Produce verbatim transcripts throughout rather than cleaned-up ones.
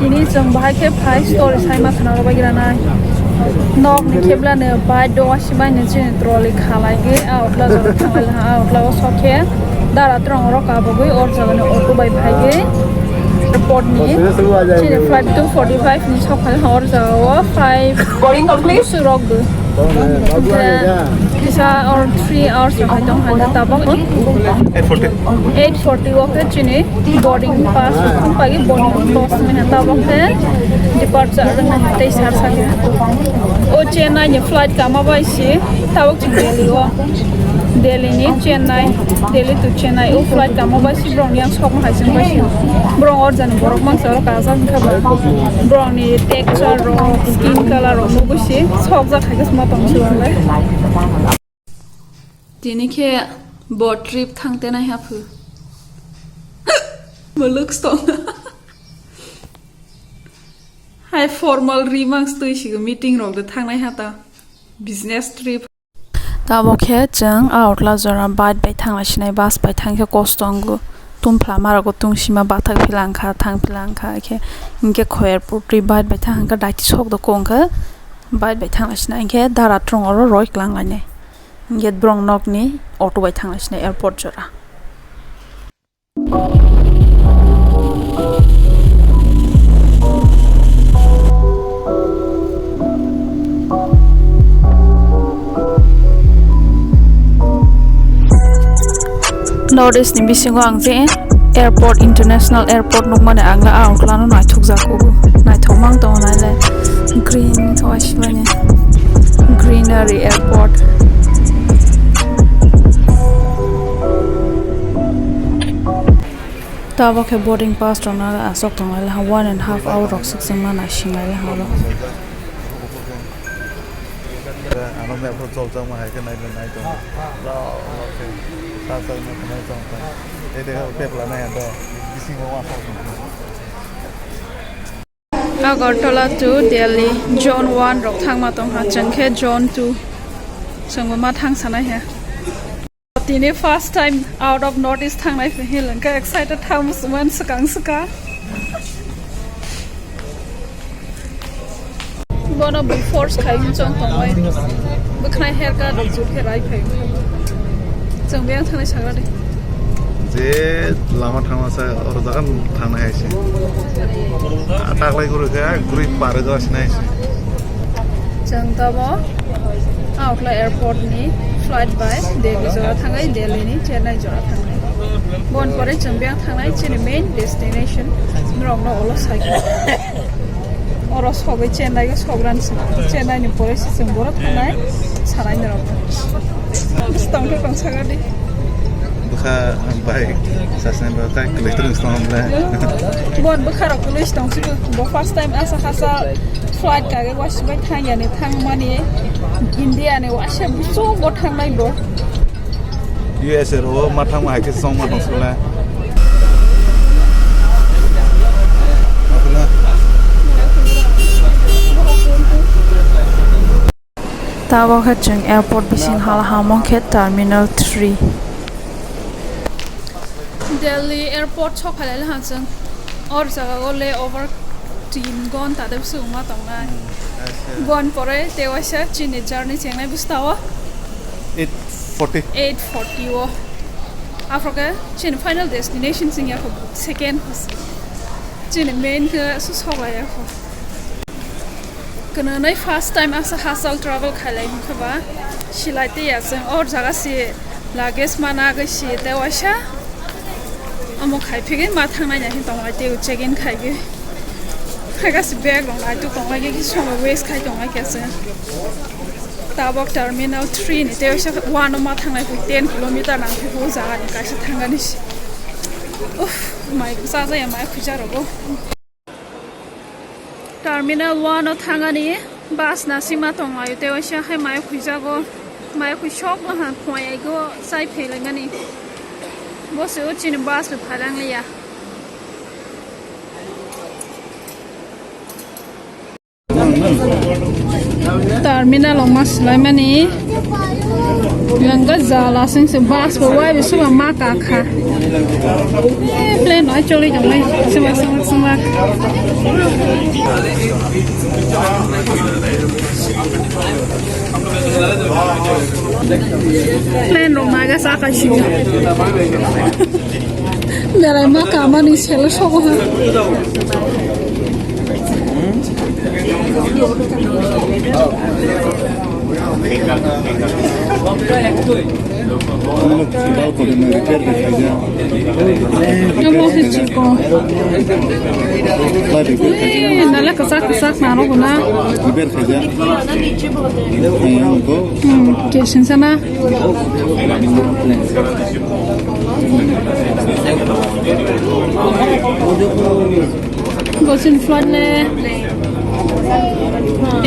Tini chwng bahai khe phai story sai ma khna rw bai gra nai. Nok ni kebla ni bike do wasi bai ni chini trolley khalai ge a utla jora thanglai ha, a utla o sok khe dara trong oro kabogwi or jaga ni auto bai phai ge airport ni chini flight two forty five ni sok phai ha or jaga o five. Boarding complete. Busu rok bo. Kisa or three hours rok hai tong hai tabok. Eight forty. Eight forty o khe chini boarding pass wngpai boarding pass wngmani tabok khe departure wngmani tei sar sakhe. O Chennai ni flight kama bai si tabok chini Delhi o. Delhi ni Chennai, Delhi to Chennai o flight kama bai si borok ni ang sok hai sing bai si. Borok or jani borok mangsa oro kajak wngkha ba. Borok ni texture rok, skin color rok nugui si sok jak hai khe ma tong si bai. Tini khe bo trip thang tenai ha phu. Muluk stong. Hai formal ri mang stui sigo meeting rok de thangnai ha ta. Business trip. Tabo khe chwng a utla jora bike bai thangla sinai, bus bai thang khe kosto wngo. Tum phla ma rogo tung sima bathak phila wngkha, thang phila wngkha khe. Hinkhe khoyar putri bike bai thang khe daiti sok do kong khe bike bai thangla sinai. Hinkhe dara trong oro roi klang lainai. Hinkhe borok nokni auto bai thangla sinai airport jora. North East ni bisingo ang je airport, international airport nukmani ang la ang uklano naithok jago. Naithok mang tongo naile green khe waisibani greenery airport. Tabok khe boarding pass rok no aswk tong lai ha, one and half hour rok swk chwng ma naising lai ha oro. Ano map rok chol chang ma hai khe nai nai tong. Lo lo khe sa sa ma khe nai tong. Ei de pepla nai do. Bising ma wa sa. Agartala to Delhi, zone one rok thangma tongkha, chwng khe zone two. Chwngbo ma thang sanai he. Tini first time out of North East thangnai phi hil hwnkhe excited thang musuman swkang swkang. Bono bui force khai hwn chong tongbai. Bwkhnai hair cut rok jut khe rai phai. Chwng biyang thangnai sagra de. Je lama thangma sa oro jaga thangnai hai se. Taklai guru khe guri pare jaga sinai se. Chwng tamo Agartala airport ni flight bai Delhi jora thangnai, Delhi ni Chennai jora thangnai. Bon pore chwng biyang thangnai chini main destination norok no ulo sai. Oro sogwi Chennai o sogran se. Chennai ni pore se chwng boro thangnai sanai norok. Bwswk tong khe tong saga di. Bwkha bai sasnai ba kai kwlwi twrwng song le. Bon bwkha rok kwlwi tong si bo first time asa hasa flight kage wasibai thang yani thang mani India ni wasa bwswk bo thangnai bo. U S A ro ma thangma hai khe song ma tong sula. Tabok khe chwng airport bising hala hamong khe terminal three. Delhi airport sok phailai le ha chwng. Or jaga o layover tin gonta de bwswk wngma tongnai. Bon pore te waisa chini journey chengnai bwstao. Eight forty. Eight forty o. Afro khe chini final destination chwng yakho second. Chini main khe su sok lai yakho. Kwnwi first time asa hostel travel khailai hwnkhe ba silai tei ya chwng or jaga si luggage ma nagwi si tei waisa omo khai phigwi ma thangnai ya hwn tonglai tei check in khaigwi. Hagasi bag rok naituk tonglai khe somoi waste khai tonglai khe se. Tabok terminal three ni tei waisa one o ma thangnai ten kilometer nang khe o jaga ni kaisa thangani si. Uff, mai bwsa jaya mai khuja rogo. Terminal one o thangani bus nasingma tonglaio, tei waisa hai maya khuijago, maya khui sok bahan phuaigo chai phailaimani. Bo se o chini bus bo phailanglia. Terminal o ma swlaimani. Yang ga jala sing se bus bo wai bo suba ma ka kha. Eh, plane no choli jong lai. Suba suba suba. Plane rok naga sa ka sini. Belai ma kamani selo sobo ha. Omo se chikon. Eh, nala kwchak kwchak nano guna. Hmm, kesin sana. Goshin flight le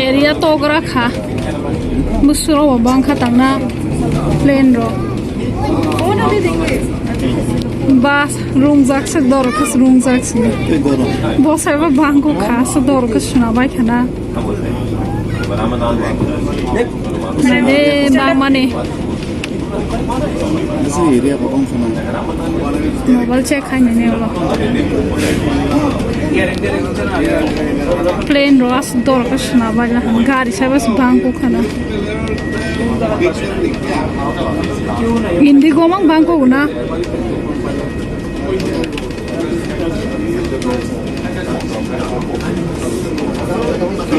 area togra kha. Busuro bo bangkha tangna plane ro. Bus rungjak se dor khe rungjak se. Bo saiba bangkha se dor khe suna bai khana. Naide bangmani. Mobile check khai nini ulo. Plane ro as dor khe suna bai la. Gari saiba se bangkha khana. Indigo mang bangkha guna.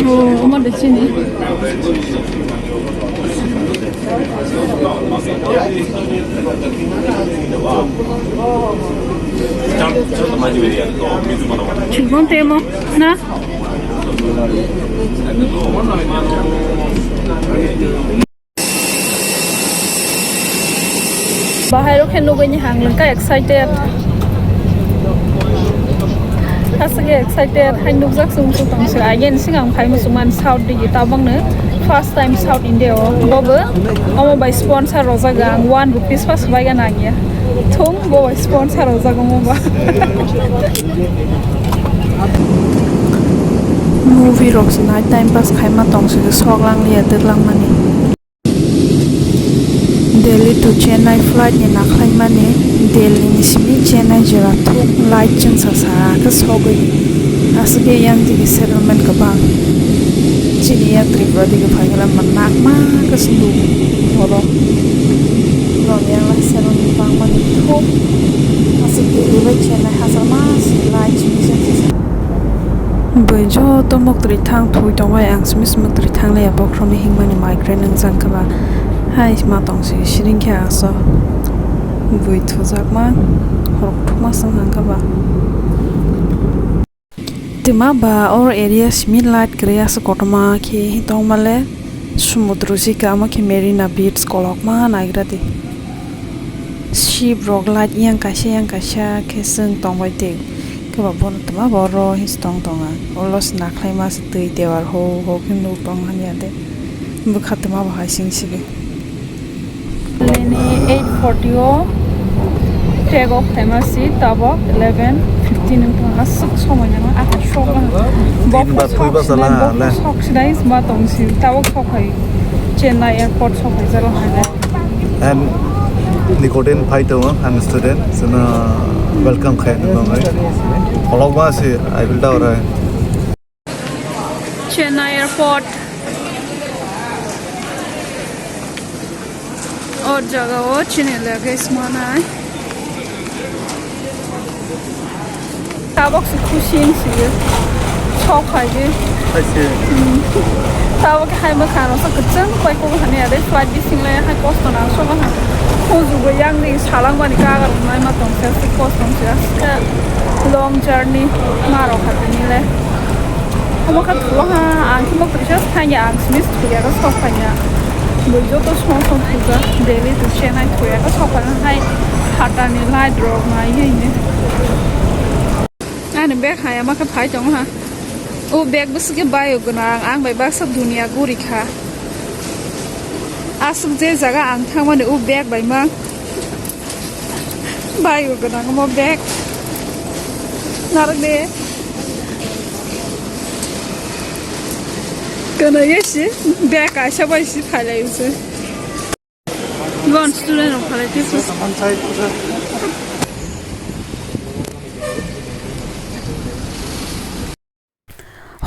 Oh, omo de chini. Chikon temo na. Bahai rok khe nugui ni hang ka excited. Aswk excited hai nukjak sung sung tong se. Again sing ang phai muchung man South digi tabang no first time South India o. Bobo omo bai sponsor rojak ang one rupees pa swbai ga nang ya. Thung bo bai sponsor rojak omo ba. Movie rok se nai time pass khai ma tong se sok lang liya twk lang mani. Delhi to Chennai flight ni nakhlaimani Delhi ni simi Chennai jora thuk light chwngsa sa khe sogwi aswk yang tigi settlement kwbang. Chini yang Tripura digi phaikhe lamma nakma khe swngo oro. Nok yang lai settlement bangmani thuk aswk Delhi bai Chennai hachal ma si light chwngsa. Bui joto muktwi thang thui tongbai ang simi simi muktwi thang liya bokhorokni himani migraine wngjak khe ba hai ma tong si siring khe aso bui thujakma horok thukma swng hang khe ba. Twma ba or area simi light kwrwi aswk kotorma khe tongmale sumudru si khe amo khe Marina Beach kolokma naigra di. Ship rok light yang kaisa yang kaisa khe chwng tongbai tei khe ba bono twma ba oro hinwi tong tonga ulo se nakhlaima se twi dewar ho ho khe nuk tong hamya tei bwkha twma bo hai sing sigi. Leni eight forty o take off khlaima si tabok eleven fifteen wngkha aswk somoi nangma aswk sok. Tin ba thwi ba sala le. Sok sinai ma tong si tabok sok hai Chennai airport sok hai jalo hai. And Nikodin phai tongo, I'm a student, jono welcome khai nung bai. Kolokma si Eiffel Tower hai. Chennai Airport. O jaga o chini luggage manai. Tabok se khusi wng sio. Sok hai je. Hai se. Hmm. Tabok hai bwkha no sa kwchwng pai kok hani ade flight bising le hai kosto na so ha. Khuju bo yang ni salang bani kagar nai ma tong se kosto se long journey ma rok ha tini le. Omo kha thuha ang khe mok twisa thangya ang simi thuya ka sok phaiya. Bui joto song song thuja Delhi to Chennai thuya ka sok phaiya hai hatani light rok nai hai ne. Ani bag hai ama khe phai tongo ha. O bag bwswk khe bio gwnang, ang bai baksa duniya guri kha. Aswk je jaga ang thangmani o bag bai mang. Bio gwnang omo bag. Narwk de. Kwnwi si bag kaisa bai si phai lai se. Bon student rok phalai tei.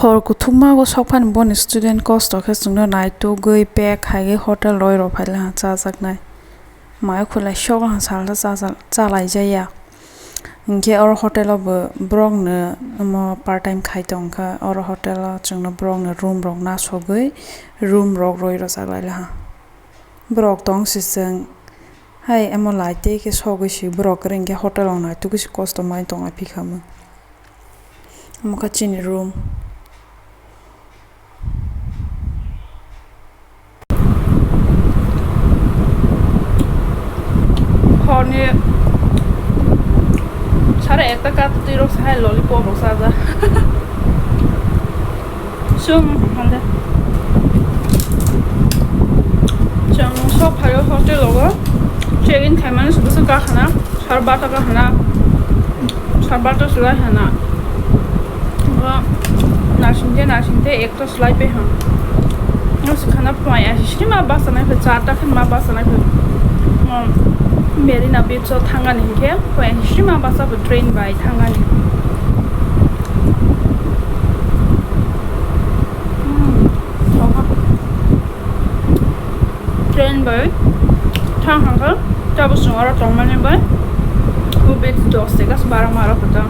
Hor kuthukma o sok phani boni student kosto khe chwngno naitugwi pack khaiwi hotel roi rok phaila chajaknai. Mai khulai sok ha salsa chajak-, chalaijaya. Hinkhe oro hotel o bo borokno omo part time khai tongkha. Oro hotel o chwngno borokno room rok nasogwi room rok roi rwchak lailaha. Borok tong si chwng hai emo lai tei khe sogwi si borok kwrwi hinkhe hotel o naitugwi si kosto mai tongla phikhamo. Omo khe chini room. Horni sare ekta kat twi rok sai lollipop rok sajak. Sum hande. Chwng sok phaio hotel o check in khaimani sugwi se kakhana. Sarbata ka hana, sarbata sulai hana. Ba, nasing te, nasing te, ekta sulai pe ha. Nasi khana phai, asi sri ma basa nai phe, charta khan ma basa nai phe. Mo, Marina Beach o thangani hinkhe, phai, asi sri ma basa phe, train bai thangani. Hmm, oha. Train bai thang hangkhe tabuk chwng oro tongmani bai. Hubit dos teka se bara maro kota.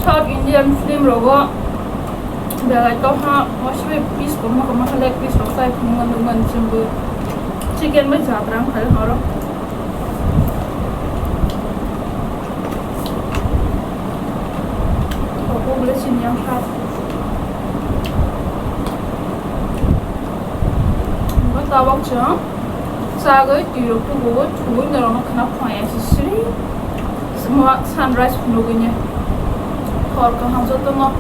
South Indian film rogo belai tokha, mostly piece kwbangma kwbangma khe leg piece rok chai phunukma nukmani chwngbo chicken bai jatra wngkha horo. Obo bwlai chini yang kha. Omo tabok chwng chagwi twi rok tubuo, thubui norokno khna phai ya se sri. Sunrise phunugwi ne. Hor kaham jotono.